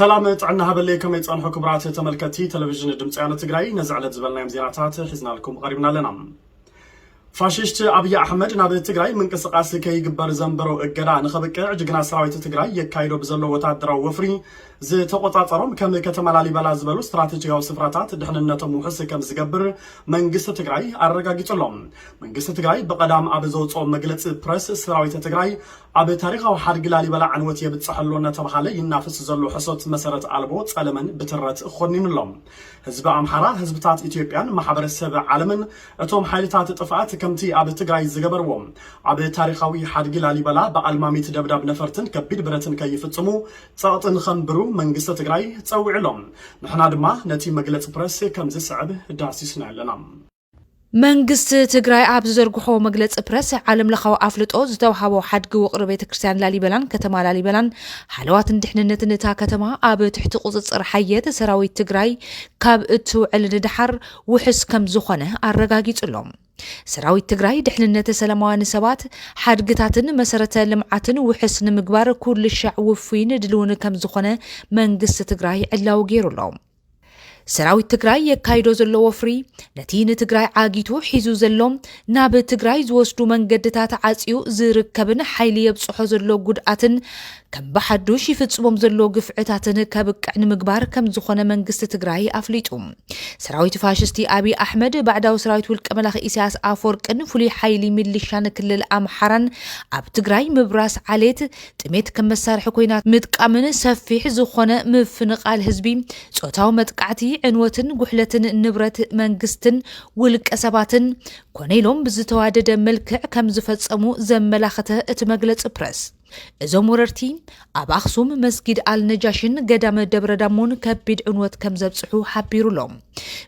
ሰላም ጥዕና ሃበለይ፣ ከመይ ጸንሑ ክቡራት ተመልከትቲ ቴሌቪዥን ድምፂ ወያነ ትግራይ? ነዚ ዕለት ዝበልናዮም ዜናታት ሒዝናልኩም ቀሪብና ኣለና። ፋሽስት ኣብይ ኣሕመድ ናብ ትግራይ ምንቅስቃስ ከይግበር ዘንበሮ እገዳ ንኸብቅዕ ጅግና ሰራዊት ትግራይ የካይዶ ብዘሎ ወታደራዊ ወፍሪ ዝተቆጻጸሮም ከም ከተማ ላሊበላ ዝበሉ ስትራቴጂካዊ ስፍራታት ድሕንነቶም ውሕስ ከም ዝገብር መንግስቲ ትግራይ ኣረጋጊጹ ኣሎ። መንግስቲ ትግራይ ብቐዳም ኣብ ዘውፅኦ መግለፂ ፕረስ ሰራዊት ትግራይ ኣብ ታሪኻዊ ሓድጊ ላሊበላ ዕንወት የብፅሐሉ እናተባሃለ ይናፈስ ዘሎ ሕሶት መሰረት ኣልቦ ጸለመን ብትረት ኮኒኑ ኣሎ። ህዝቢ ኣምሓራ፣ ህዝብታት ኢትዮጵያን ማሕበረሰብ ዓለምን እቶም ሓይልታት ጥፍኣት ከምቲ ኣብ ትግራይ ዝገበርዎ ኣብ ታሪኻዊ ሓድጊ ላሊበላ ብኣልማሚት ደብዳብ ነፈርትን ከቢድ ብረትን ከይፍጽሙ ጸቕጢ ንኸንብሩ መንግስቲ ትግራይ ጸዊዑ ኣሎ። ንሕና ድማ ነቲ መግለፂ ፕረስ ከም ዝስዕብ ዳህሲስና ኣለና። መንግስቲ ትግራይ ኣብ ዝዘርግሖ መግለፂ ፕረስ፣ ዓለም ለኻዊ ኣፍልጦ ዝተውሃቦ ሓድጊ ውቕር ቤተ ክርስቲያን ላሊበላን ከተማ ላሊበላን ሃለዋትን ድሕንነትን እታ ከተማ ኣብ ትሕቲ ቁፅፅር ሓየት ሰራዊት ትግራይ ካብ እትውዕል ንደሓር ውሕስ ከም ዝኾነ ኣረጋጊጹ ኣሎ። ሰራዊት ትግራይ ድሕንነት ሰላማውያን ሰባት፣ ሓድግታትን መሰረተ ልምዓትን ውሕስ ንምግባር ኩሉ ሻዕ ውፉይን ድልውን ከም ዝኾነ መንግስቲ ትግራይ ዕላዊ ገይሩ ኣሎ። ሰራዊት ትግራይ የካይዶ ዘሎ ወፍሪ፣ ነቲ ንትግራይ ዓጊቱ ሒዙ ዘሎ፣ ናብ ትግራይ ዝወስዱ መንገድታት ዓጽዩ ዝርከብን ሓይሊ የብጽሖ ዘሎ ጉድኣትን ከም ብሓዱሽ ይፍጽሞም ዘሎ ግፍዕታትን ከብቅዕ ንምግባር ከም ዝኾነ መንግስቲ ትግራይ ኣፍሊጡ። ሰራዊት ፋሽስቲ ኣብይ ኣሕመድ፣ ባዕዳዊ ሰራዊት ውልቀ መላኺ ኢሳያስ ኣፈወርቅን ፍሉይ ሓይሊ ሚሊሻን ክልል ኣምሓራን ኣብ ትግራይ ምብራስ ዓሌት ጥሜት ከም መሳርሒ ኮይና ምጥቃምን ሰፊሕ ዝኾነ ምፍንቓል ህዝቢ፣ ጾታዊ መጥቃዕቲ፣ ዕንወትን ጉሕለትን ንብረት መንግስትን ውልቀ ሰባትን ኮነ ኢሎም ብዝተዋደደ መልክዕ ከም ዝፈጸሙ ዘመላኸተ እቲ መግለጺ ፕረስ፣ እዞም ወረርቲ ኣብ ኣኽሱም መስጊድ ኣልነጃሽን ገዳመ ደብረ ዳሞን ከቢድ ዕንወት ከም ዘብጽሑ ሓቢሩ ኣሎ።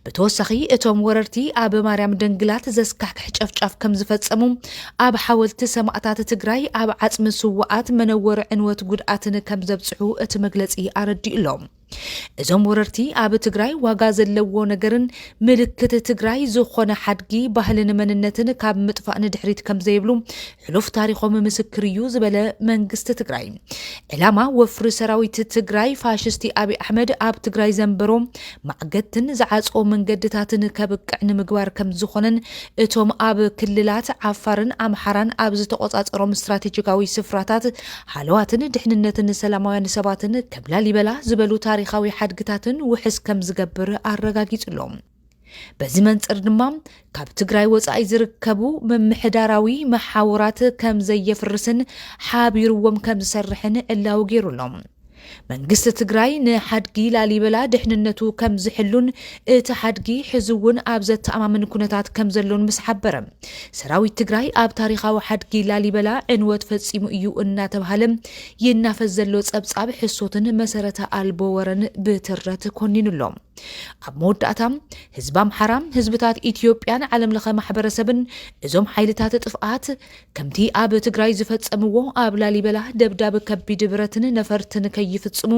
ብተወሳኺ እቶም ወረርቲ ኣብ ማርያም ደንግላት ዘስካሕክሕ ጨፍጫፍ ከም ዝፈጸሙ፣ ኣብ ሓወልቲ ሰማእታት ትግራይ ኣብ ዓጽሚ ስውኣት መነወሪ ዕንወት ጉድኣትን ከም ዘብጽሑ እቲ መግለጺ ኣረዲኡ ኣሎ። እዞም ወረርቲ ኣብ ትግራይ ዋጋ ዘለዎ ነገርን ምልክት ትግራይ ዝኾነ ሓድጊ ባህልን መንነትን ካብ ምጥፋእ ንድሕሪት ከም ዘይብሉ ሕሉፍ ታሪኾም ምስክር እዩ ዝበለ መንግስቲ ትግራይ፣ ዕላማ ወፍሪ ሰራዊት ትግራይ ፋሽስቲ ኣብይ ኣሕመድ ኣብ ትግራይ ዘንበሮ ማዕገትን ዝዓፅኦ መንገድታትን ከብቅዕ ንምግባር ከም ዝኾነን እቶም ኣብ ክልላት ዓፋርን ኣምሓራን ኣብ ዝተቆጻጸሮም ስትራቴጂካዊ ስፍራታት ሃለዋትን ድሕንነትን ሰላማውያን ሰባትን ከም ላሊበላ ዝበሉ ታሪኻዊ ሓድግታትን ውሕስ ከም ዝገብር ኣረጋጊጹ ኣሎ። በዚ መንጽር ድማ ካብ ትግራይ ወጻኢ ዝርከቡ ምምሕዳራዊ መሓውራት ከም ዘየፍርስን ሓቢርዎም ከም ዝሰርሕን ዕላዊ ገይሩ ኣሎ። መንግስቲ ትግራይ ንሓድጊ ላሊበላ ድሕንነቱ ከም ዝሕሉን እቲ ሓድጊ ሕዚ እውን ኣብ ዘተኣማምን ኩነታት ከም ዘሎን ምስ ሓበረ፣ ሰራዊት ትግራይ ኣብ ታሪኻዊ ሓድጊ ላሊበላ ዕንወት ፈጺሙ እዩ እናተባህለ ይናፈስ ዘሎ ጸብጻብ ሕሶትን መሰረተ ኣልቦ ወረን ብትረት ኮኒኑ ኣሎ። ኣብ መወዳእታ፣ ህዝቢ ኣምሓራ፣ ህዝብታት ኢትዮጵያን ዓለም ለኸ ማሕበረሰብን እዞም ሓይልታት ጥፍኣት ከምቲ ኣብ ትግራይ ዝፈጸምዎ ኣብ ላሊበላ ደብዳብ ከቢድ ብረትን ነፈርትን ከይፍጽሙ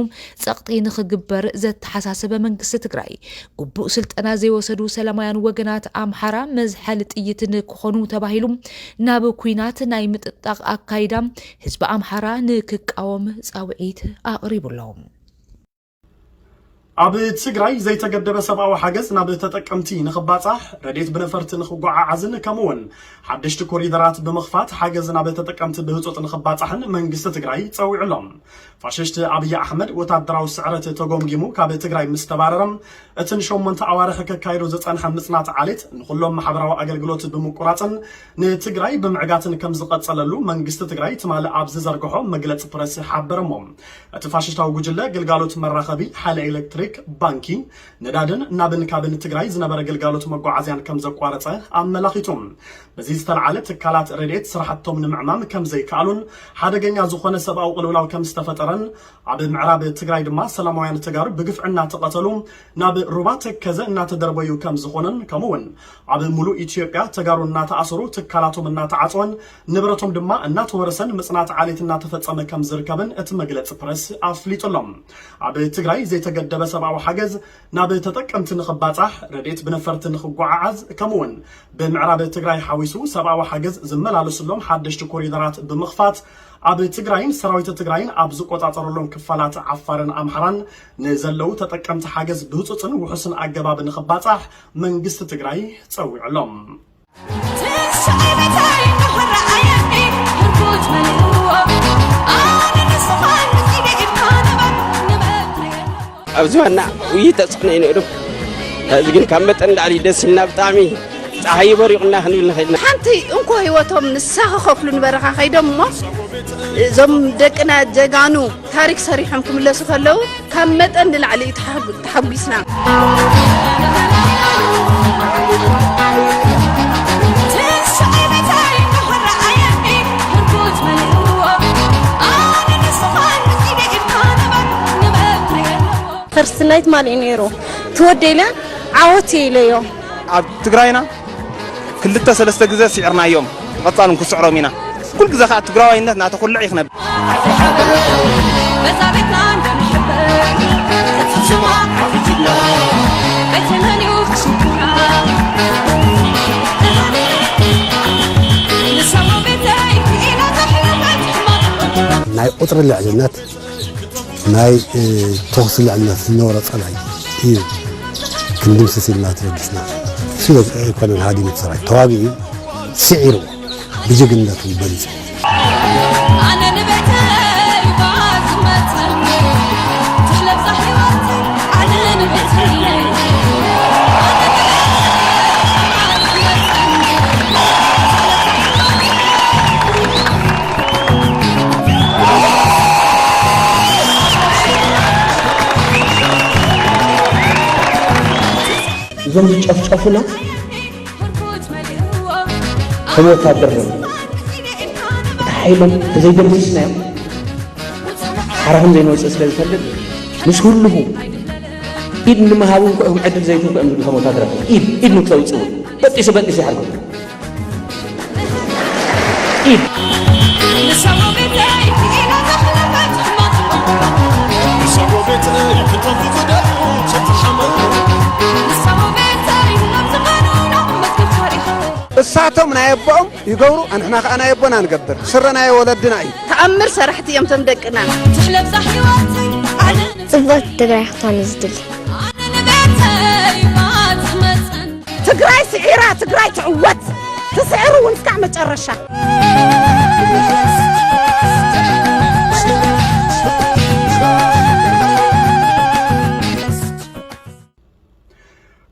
ጸቕጢ ንኽግበር ዘተሓሳሰበ መንግስቲ ትግራይ፣ ግቡእ ስልጠና ዘይወሰዱ ሰላማውያን ወገናት ኣምሓራ መዝሓሊ ጥይት ንክኾኑ ተባሂሉ ናብ ኲናት ናይ ምጥጣቕ ኣካይዳ ህዝቢ ኣምሓራ ንክቃወም ጻውዒት ኣቕሪቡ ኣሎ። ኣብ ትግራይ ዘይተገደበ ሰብኣዊ ሓገዝ ናብ ተጠቀምቲ ንኽባጻሕ፣ ረድኤት ብነፈርቲ ንኽጓዓዓዝን ከምኡ እውን ሓደሽቲ ኮሪደራት ብምኽፋት ሓገዝ ናብ ተጠቀምቲ ብህጹጽ ንኽባጻሕን መንግስቲ ትግራይ ጸዊዑ ኣሎ። ፋሽስት ኣብይ ኣሕመድ ወታደራዊ ስዕረት ተጎምጊሙ ካብ ትግራይ ምስ ተባረረ፣ እትን ሸሞንተ ኣዋርሕ ከካይዶ ዝጸንሐ ምጽናት ዓሌት ንኹሎም ማሕበራዊ ኣገልግሎት ብምቁራጽን ንትግራይ ብምዕጋትን ከም ዝቐጸለሉ መንግስቲ ትግራይ ትማሊ ኣብ ዝዘርግሖ መግለጺ ፕረስ ሓበረ እሞ፣ እቲ ፋሽስታዊ ጉጅለ ግልጋሎት መራኸቢ፣ ሓይሊ ኤሌክትሪክ፣ ባንኪ፣ ነዳድን ናብን ካብን ትግራይ ዝነበረ ግልጋሎት መጓዓዝያን ከም ዘቋረጸ ኣመላኺቱ። በዚ ዝተለዓለ ትካላት ረድኤት ስራሕቶም ንምዕማም ከም ዘይከኣሉን ሓደገኛ ዝኾነ ሰብኣዊ ቅልውላው ከም ዝተፈጠረን ኣብ ምዕራብ ትግራይ ድማ ሰላማውያን ተጋሩ ብግፍዒ እናተቐተሉ ናብ ሩባ ተከዘ እናተደርበዩ ከም ዝኾነን ከምኡ እውን ኣብ ሙሉእ ኢትዮጵያ ተጋሩ እናተኣሰሩ ትካላቶም እናተዓፅወን ንብረቶም ድማ እናተወረሰን ምፅናት ዓሌት እናተፈፀመ ከም ዝርከብን እቲ መግለፂ ፕረስ ኣፍሊጡ ኣሎ። ኣብ ትግራይ ዘይተገደበ ሰብኣዊ ሓገዝ ናብ ተጠቀምቲ ንኽባፃሕ፣ ረድኤት ብነፈርቲ ንኽጓዓዓዝ ከምኡ እውን ብምዕራብ ትግራይ ሓዊሱ ሰብኣዊ ሓገዝ ዝመላለሱሎም ሓደሽቲ ኮሪደራት ብምኽፋት ኣብ ትግራይን ሰራዊት ትግራይን ኣብ ዝቆጻጸረሎም ክፋላት ዓፋርን ኣምሓራን ንዘለዉ ተጠቀምቲ ሓገዝ ብህጹጽን ውሑስን ኣገባብ ንኽባጻሕ መንግስቲ ትግራይ ጸዊዑ ኣሎ። ኣብዚ ዋና ውይይት ተፅዕኖ እዩ ነይሩ። ሕዚ ግን ካብ መጠን ላዕሊ ደስ ኢልና ብጣዕሚ ፀሓይ በሪቑና ክንብል ንኽእል ኢና። ሓንቲ እንኮ ህይወቶም ንሳ ክኸፍሉ ንበረኻ ከይዶም እሞ እዞም ደቅና ጀጋኑ ታሪክ ሰሪሖም ክምለሱ ከለዉ ካብ መጠን ንላዕሊ እዩ ተሓጒስና። ፈርስት ናይት ማን እዩ ነይሩ ትወደይለ ዓወት ኢለዮ። ኣብ ትግራይና ክልተ ሰለስተ ግዘ ስዒርናዮም፣ ብቐፃል እውን ክስዕሮም ኢና። ኩሉ ግዘ ከዓ ትግራዋይነት ናተኹልዕ እዩ ክነብር። ናይ ቁፅሪ ልዕልነት ናይ ተኹሲ ልዕልነት ዝነበረ ፀላኢ እዩ ክንድምስስ ኢልና ተበጊስና። እሱ ኣይኮነን ሃዲሙ እቲ ሰራዊት ተዋጊኡ ስዒርዎ ብጅግንነቱ በሊፁ። እዞም ዝጨፍጨፉና ከም ወታደር እዮም። እቲ ሓይሎም ተዘይደምሲስናዮም ሓራኹም ዘይንወፅእ ስለ ዝፈልጥ ምስ ህልኹ ኢድ ንምሃቡ እንኳ እዮም ዕድል ዘይትህቡ እዮም ዝብሉ ከም ወታደራት ኢድ ኢድ ንክተውፅኡ በጢሱ በጢሱ ይሓርኩም። እሳቶም ናይ ኣቦኦም ይገብሩ ኣንሕና ከዓ ናይ ኣቦና ንገብር ስረ ናይ ወለድና እዩ። ተኣምር ሰራሕቲ እዮም ቶም ደቅና። ጽብቕቲ ትግራይ ክትኾን እዩ ዝድሊ። ትግራይ ስዒራ ትግራይ ትዕወት ትስዕር እውን እስካዕ መጨረሻ።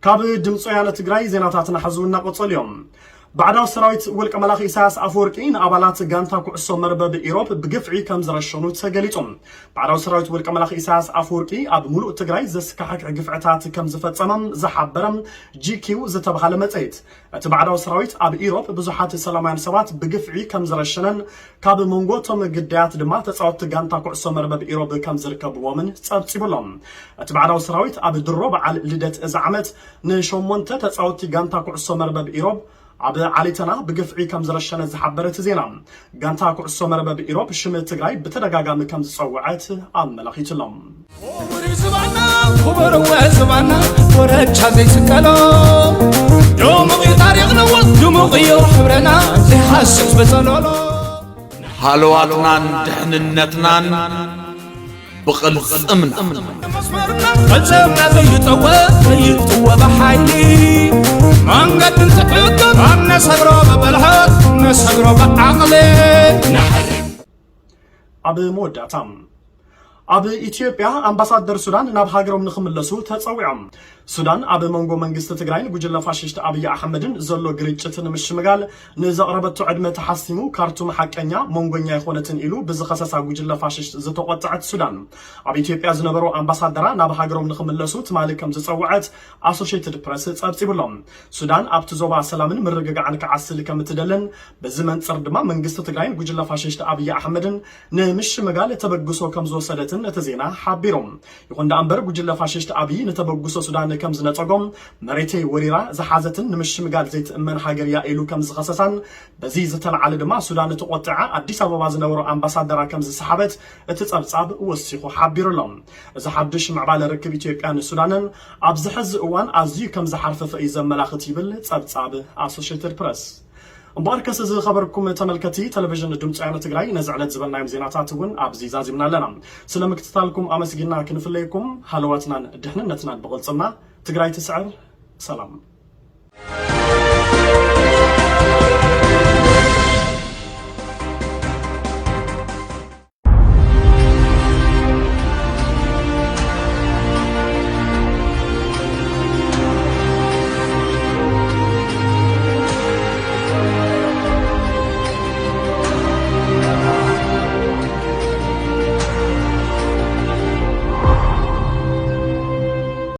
ካብ ድምፂ ወያነ ትግራይ ዜናታትና ሕዚ እናቐፀሉ እዮም። ባዕዳዊ ሰራዊት ውልቀ መላኺ ኢሳያስ ኣፈወርቂ ንኣባላት ጋንታ ኩዕሶ መርበብ ኢሮብ ብግፍዒ ከም ዝረሸኑ ተገሊጹ። ባዕዳዊ ሰራዊት ውልቀ መላኺ ኢሳያስ ኣፈወርቂ ኣብ ሙሉእ ትግራይ ዘስካሕክሕ ግፍዕታት ከም ዝፈጸመ ዝሓበረ ጂ ኪው ዝተባሃለ መጽሔት፣ እቲ ባዕዳዊ ሰራዊት ኣብ ኢሮብ ብዙሓት ሰላማውያን ሰባት ብግፍዒ ከም ዝረሸነን ካብ መንጎ እቶም ግዳያት ድማ ተጻወትቲ ጋንታ ኩዕሶ መርበብ ኢሮብ ከም ዝርከብዎምን ጸብጺቡ ኣሎ። እቲ ባዕዳዊ ሰራዊት ኣብ ድሮ በዓል ልደት እዚ ዓመት ንሸሞንተ ተጻወትቲ ጋንታ ኩዕሶ መርበብ ኢሮብ ኣብ ዓሊተና ብግፍዒ ከም ዝረሸነ ዝሓበረ እቲ ዜና፣ ጋንታ ኩዕሶ መርበብ ኢሮብ ሽም ትግራይ ብተደጋጋሚ ከም ዝጸውዐት ኣመላኺቱ ኣሎ። ክቡር ዝባና ክቡር እወ ዝባና ኮረቻ ዘይስቀሎ ድሙቕ እዩ ታሪኽና እወ ድሙቕ እዩ ሕብረና ዘይሓስስ በጸሎሎ። ሃለዋትናን ድሕንነትናን ብቕልጽምና። ፈጸምና ዘይጠወ ዘይጥወ ብሓይሊ መንገዲ እንትሕግር ኣብ ነሰግሮ ብብልሓት ነሰግሮ ብዓቕሊ። ኣብ መወዳእታ ኣብ ኢትዮጵያ ኣምባሳደር ሱዳን ናብ ሃገሮም ንኽምለሱ ተጸዊዖም። ሱዳን ኣብ መንጎ መንግስቲ ትግራይን ጉጅለ ፋሽስት ኣብይ ኣሕመድን ዘሎ ግርጭት ንምሽምጋል ንዘቕረበቶ ዕድመ ተሓሲሙ ካርቱም ሓቀኛ መንጎኛ ኣይኮነትን ኢሉ ብዝኸሰሳ ጉጅለ ፋሽስት ዝተቖጠዐት ሱዳን ኣብ ኢትዮጵያ ዝነበሩ ኣምባሳደራ ናብ ሃገሮም ንኽምለሱ ትማሊ ከም ዝጸውዐት ኣሶሼትድ ፕረስ ጸብጺቡ ኣሎ። ሱዳን ኣብቲ ዞባ ሰላምን ምርግጋዕን ክዓስል ከም እትደልን በዚ መንጽር ድማ መንግስቲ ትግራይን ጉጅለ ፋሽስት ኣብይ ኣሕመድን ንምሽምጋል ተበግሶ ከም ዝወሰደትን እቲ ዜና ሓቢሩ። ይኹን ደኣ እምበር ጉጅለ ፋሽስት ኣብይ ንተበግሶ ሱዳን ከም ዝነጸጎም መሬተይ ወሪራ ዝሓዘትን ንምሽምጋል ዘይትእመን ሃገር እያ ኢሉ ከም ዝኸሰሳን በዚ ዝተልዓለ ድማ ሱዳን ተቖጢዓ ኣዲስ ኣበባ ዝነበሩ ኣምባሳደራ ከም ዝሰሓበት እቲ ጸብጻብ ወሲኹ ሓቢሩ ኣሎ። እዚ ሓድሽ ምዕባለ ርክብ ኢትዮጵያን ሱዳንን ኣብዚ ሕዚ እዋን ኣዝዩ ከም ዝሓርፈፈ እዩ ዘመላኽት ይብል ጸብጻብ ኣሶሼትድ ፕረስ። እምበኣርከስ ዝኸበርኩም ተመልከቲ ቴሌቪዥን ድምፂ ወያነ ትግራይ፣ ነዚ ዕለት ዝበልናዮም ዜናታት እውን ኣብዚ ዛዚምና ኣለና። ስለ ምክትታልኩም ኣመስጊና ክንፍለየኩም፣ ሃለዋትናን ድሕንነትናን ብቕልፅምና። ትግራይ ትስዕር። ሰላም።